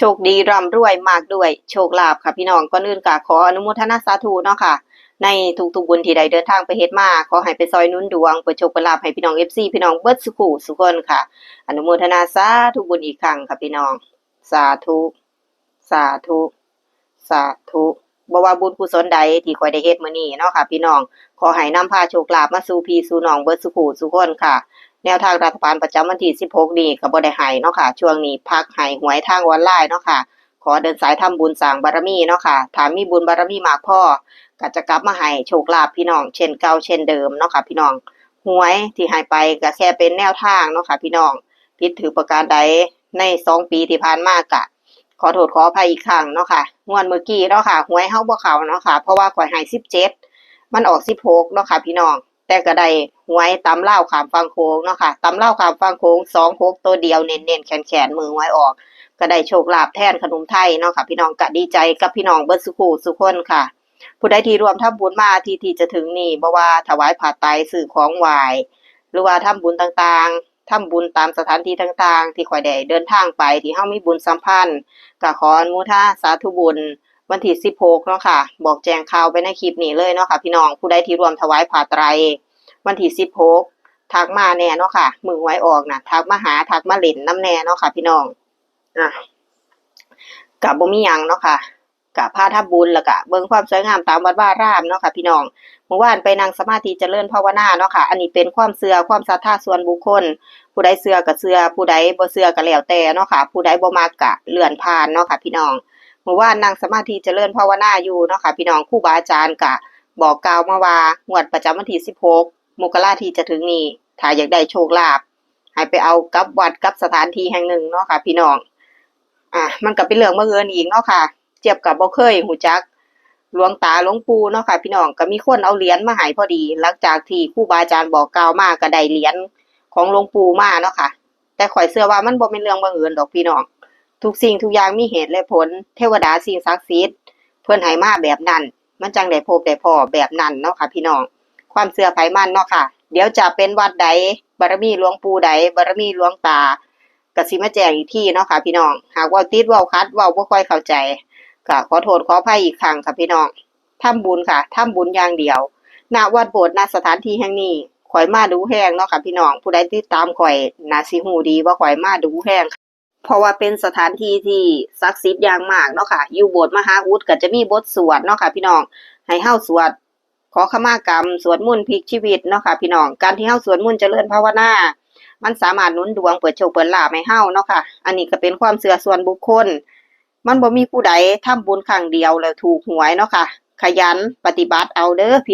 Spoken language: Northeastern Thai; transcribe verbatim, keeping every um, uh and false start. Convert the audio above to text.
โชคดีร่ำรวยมากด้วยโชคลาภค่ะพี่น้อง ก่อนอื่นก็ขออนุโมทนาสาธุเนาะค่ะ ในทุกๆบุญที่ได้เดินทางไปเฮ็ดมา ขอให้ไปซอยหนุนดวง เปิดโชคเปิดลาภให้พี่น้อง เอฟซี พี่น้องเบิดสุขุสุคนค่ะ อนุโมทนาสาธุบุญอีกครั้งค่ะพี่น้อง สาธุ สาธุ สาธุ บ่ว่าบุญกุศลใดที่ข้อยได้เฮ็ดมื้อนี้เนาะค่ะพี่น้อง ขอให้นำพาโชคลาภมาสู่พี่สู่น้องเบิดสุขุสุคนค่ะ แนวทางรัฐบาลประจำวันที่สิบหกนี้ก็บ่ได้ให้เนาะค่ะ ช่วงนี้พักให้หวยทางออนไลน์เนาะค่ะ ขอเดินสายทำบุญสร้างบารมีเนาะค่ะ ถ้ามีบุญบารมีมากพอ ก็จะกลับมาให้โชคลาภพี่น้องเช่นเก่าเช่นเดิมเนาะค่ะพี่น้อง หวยที่ให้ไปก็แค่เป็นแนวทางเนาะค่ะพี่น้อง ผิดถือประการใดในสองปีที่ผ่านมาก็ขอโทษขออภัยอีกครั้งเนาะค่ะ งวดเมื่อกี้เนาะค่ะ หวยเฮาบ่เข้าเนาะค่ะ เพราะว่าข้อยให้สิบเจ็ด มันออกสิบหกเนาะค่ะพี่น้อง แต่ก็ได้หวยตำลาวข้ามฝั่งโขงเนาะค่ะ ตำลาวข้ามฝั่งโขง สองหก ตัวเดียวเน้นๆแขนๆ มื้อหวยออก ก็ได้โชคลาภแทนขนมไทยเนาะค่ะพี่น้อง ก็ดีใจกับพี่น้องเบิดสุขุสุคนค่ะ ผู้ใดที่ร่วมทำบุญมาอาทิตย์ที่จะถึงนี้ บ่ว่าถวายผ้าไตร ซื้อของไหว้ หรือว่าทำบุญต่างๆ ทำบุญตามสถานที่ต่างๆ ที่ข้อยได้เดินทางไป ที่เฮามีบุญสัมพันธ์ ก็ขออนุโมทนาสาธุบุญ วันที่สิบหกเนาะค่ะ บอกแจ้งข่าวไปในคลิปนี้เลยเนาะค่ะพี่น้อง ผู้ใดที่ร่วมถวายผ้าไตร วันที่สิบหก ทักมาแน่เนาะค่ะ มื้อหวยออกน่ะ ทักมาหา ทักมาเล่นนำแน่เนาะค่ะพี่น้อง อ่ะ ก็บ่มีหยังเนาะค่ะ ก็พาทำบุญ แล้วก็เบิ่งความสวยงามตามวัดวารามเนาะค่ะพี่น้อง เมื่อวานไปนั่งสมาธิเจริญภาวนาเนาะค่ะ อันนี้เป็นความเชื่อความศรัทธาส่วนบุคคล ผู้ใดเชื่อก็เชื่อ ผู้ใดบ่เชื่อก็แล้วแต่เนาะค่ะ ผู้ใดบ่มักก็เลื่อนผ่านเนาะค่ะพี่น้อง เมื่อวานนั่งสมาธิเจริญภาวนาอยู่เนาะค่ะพี่น้อง ครูบาอาจารย์ก็บอกกล่าวมาว่า งวดประจำวันที่สิบหก มกราที่จะถึงนี้ ถ้าอยากได้โชคลาภ ให้ไปเอากับวัดกับสถานที่แห่งหนึ่งเนาะค่ะพี่น้อง อ่ะ มันก็เป็นเรื่องบังเอิญอีกเนาะค่ะ เจี๊ยบก็บ่เคยรู้จักหลวงตาหลวงปู่เนาะค่ะพี่น้อง ก็มีคนเอาเหรียญมาให้พอดี หลังจากที่ครูบาอาจารย์บอกกล่าวมาก็ได้เหรียญของหลวงปู่มาเนาะค่ะ แต่ข้อยเชื่อว่ามันบ่แม่นเรื่องบังเอิญดอกพี่น้อง ทุกสิ่งทุกอย่างมีเหตุและผล เทวดาสิ่งศักดิ์สิทธิ์เพิ่นให้มาแบบนั้น มันจั่งได้พบได้พ้อแบบนั้นเนาะค่ะพี่น้อง ความเชื่อไผมันเนาะค่ะ เดี๋ยวจะเป็นวัดใด บารมีหลวงปู่ใด บารมีหลวงตา ก็สิมาแจ้งอีกทีเนาะค่ะพี่น้อง หากเว้าติดเว้าขัด เว้าบ่ค่อยเข้าใจ ก็ขอโทษขออภัยอีกครั้งค่ะพี่น้อง ทำบุญค่ะ ทำบุญอย่างเดียว ณ วัดโบสถ์ ณ สถานที่แห่งนี้ ข้อยมาดูแฮงเนาะค่ะพี่น้อง ผู้ใดติดตามข้อยน่าสิรู้ดีว่าข้อยมาดูแฮง เพราะว่าเป็นสถานที่ที่ศักดิ์สิทธิ์อย่างมากเนาะค่ะ อยู่โบสถ์มหาอุดก็จะมีบทสวดเนาะค่ะพี่น้อง ให้เฮาสวดขอขมากรรม สวดมนต์พลิกชีวิตเนาะค่ะพี่น้อง การที่เฮาสวดมนต์เจริญภาวนา มันสามารถหนุนดวงเปิดโชคเปิดลาภให้เฮาเนาะค่ะ อันนี้ก็เป็นความเชื่อส่วนบุคคล มันบ่มีผู้ใดทำบุญครั้งเดียวแล้วถูกหวยเนาะค่ะ ขยันปฏิบัติเอาเด้อพี่